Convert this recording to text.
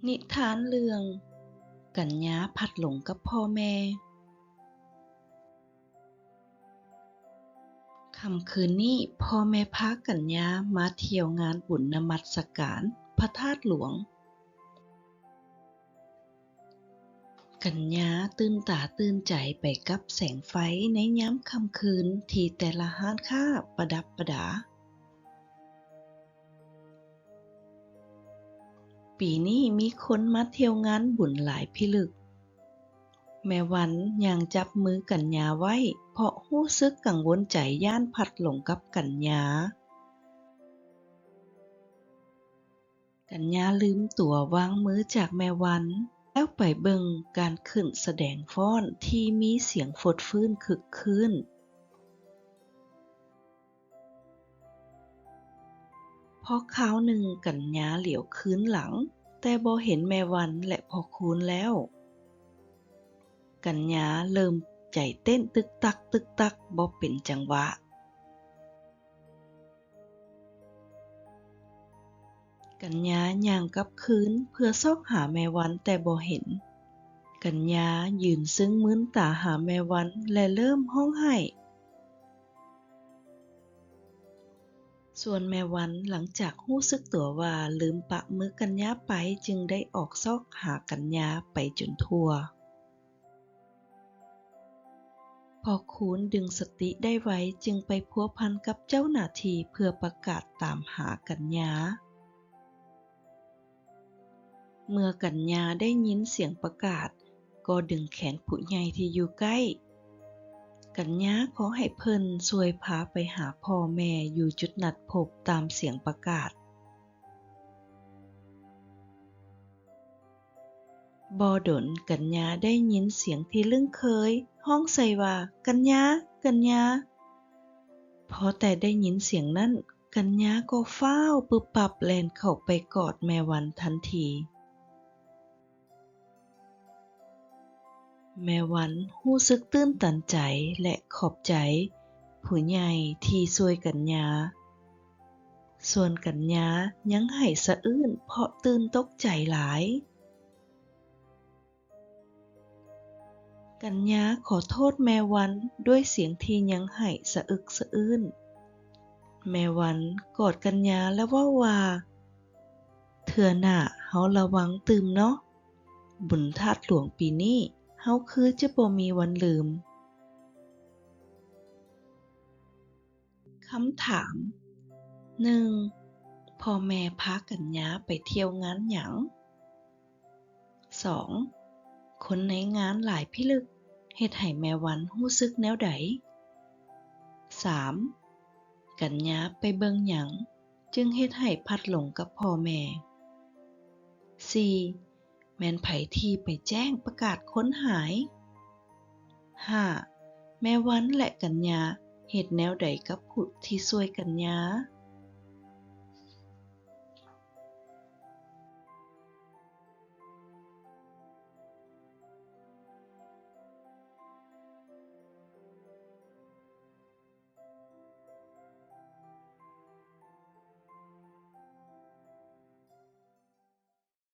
ນິທານເລື່ອງ ກັນຍາພັດຫຼົງກັບພໍ່ແມ່. ຄ່ຳຄືນນີ້ ພໍ່ແມ່ພາກັນຍາມາທ່ຽວງານບຸນນະມັດສະການພະທາດຫຼວງ. ກັນຍາຕື່ນຕາຕື່ນໃຈໄປກັບແສງໄຟໃນຍາມຄ່ຳຄືນທີ່ແຕ່ລະຮ້ານຄ້າປະດັບປະດາ. ປີນີ້ມີຄົນມາທ່ຽວງານບຸນຫຼາຍພິລຶກ. ແມ່ວັນຍັງຈັບມືກັນຍາໄວ້ ເພາະຮູ້ສຶກກັງວົນໃຈຢ້ານພັດຫຼົງກັບກັນຍາ. ກັນຍາລືມຕົວວາງມືຈາກແມ່ວັນ ແລ້ວໄປເບິ່ງການຂຶ້ນສະແດງຟ້ອນທີ່ມີສຽງຟົດຟື້ນຄຶກຄື້ນ. ພໍຄາວໜຶ່ງກັນຍາຫຼຽວຄືນຫຼັງ ແຕ່ບໍ່ເຫັນແມ່ວັນ ແລະ ພໍ່ຄູນແລ້ວ. ກັນຍາເລີ່ມໃຈເຕັ້ນຕຶກຕັກຕຶກຕັກບໍ່ເປັນຈັງຫວະ. ກັນຍາຍ່າງກັບຄືນເພື່ອຊອກຫາແມ່ວັນ ແຕ່ບໍ່ເຫັນ. ກັນຍາຢືນຊຶ້ງມຶນຕາຫາແມ່ວັນ ແລະ ເລີ່ມຮ້ອງໄຫ້. ສ່ວນແມ່ວັນ ຫຼັງຈາກຮູ້ສຶກຕົວວ່າລືມປະມືກັນຍາໄປ ຈຶ່ງໄດ້ອອກຊອກຫາກັນຍາໄປຈົນທົ່ວ. ພໍ່ຄູນດຶງສະຕິໄດ້ໄວ ຈຶ່ງໄປພົວພັນກັບເຈົ້າໜ້າທີ່ເພື່ອປະກາດຕາມຫາກັນຍາ. ເມື່ອກັນຍາໄດ້ຍິນສຽງປະກາດ ກໍດຶງແຂນຜູ້ໃຫຍ່ທີ່ຢູ່ໃກ້. ກັນຍາຂໍໃຫ້ເພິ່ນຊ່ວຍພາໄປຫາພໍ່ແມ່ຢູ່ຈຸດນັດພົບຕາມສຽງປະກາດ. ບໍ່ດົນກັນຍາໄດ້ຍິນສຽງທີ່ລຶ້ງເຄີຍຮ້ອງໃສ່ວ່າ ກັນຍາ! ກັນຍາ! ພໍແຕ່ໄດ້ຍິນສຽງນັ້ນ ກັນຍາກໍຟ້າວປຶບປັບແລ່ນເຂົ້າໄປກອດແມ່ວັນທັນທີ. ແມ່ວັນຮູ້ສຶກຕື່ນຕັນໃຈ ແລະ ຂອບໃຈຜູ້ໃຫຍ່ທີ່ຊ່ວຍກັນຍາ. ສ່ວນກັນຍາຍັງໄຫ້ສະອື້ນເພາະຕື່ນຕົກໃຈຫຼາຍ. ກັນຍາຂໍໂທດແມ່ວັນດ້ວຍສຽງທີ່ຍັງໄຫ້ສະອຶກສະອື້ນ. ແມ່ວັນກອດກັນຍາແລະເວົ້າວ່າ ເທື່ອໜ້າເຮົາລະວັງຕື່ມເນາະ. ບຸນທາດຫຼວງປີນີ້ ເຮົາຄືຈະບໍ່ມີວັນລືມ. ຄຳຖາມ ໜຶ່ງ ພໍ່ແມ່ພາກັນຍາໄປທ່ຽວງານຫຍັງ? ສອງ ຄົນໃນງານຫຼາຍພິລຶກ ເຮັດໃຫ້ແມ່ວັນຮູ້ສຶກແນວໃດ? ສາມ ກັນຍາໄປເບິ່ງຫຍັງ ຈຶ່ງເຮັດໃຫ້ພັດຫຼົງກັບພໍ່ແມ່? ສີ່ ແມ່ນໃຜທີ່ໄປແຈ້ງປະກາດຄົນຫາຍ? ຫ້າ ແມ່ວັນ ແລະ ກັນຍາເຮັດແນວໃດກັບຜູ້ທີ່ຊ່ວຍກັນຍາ?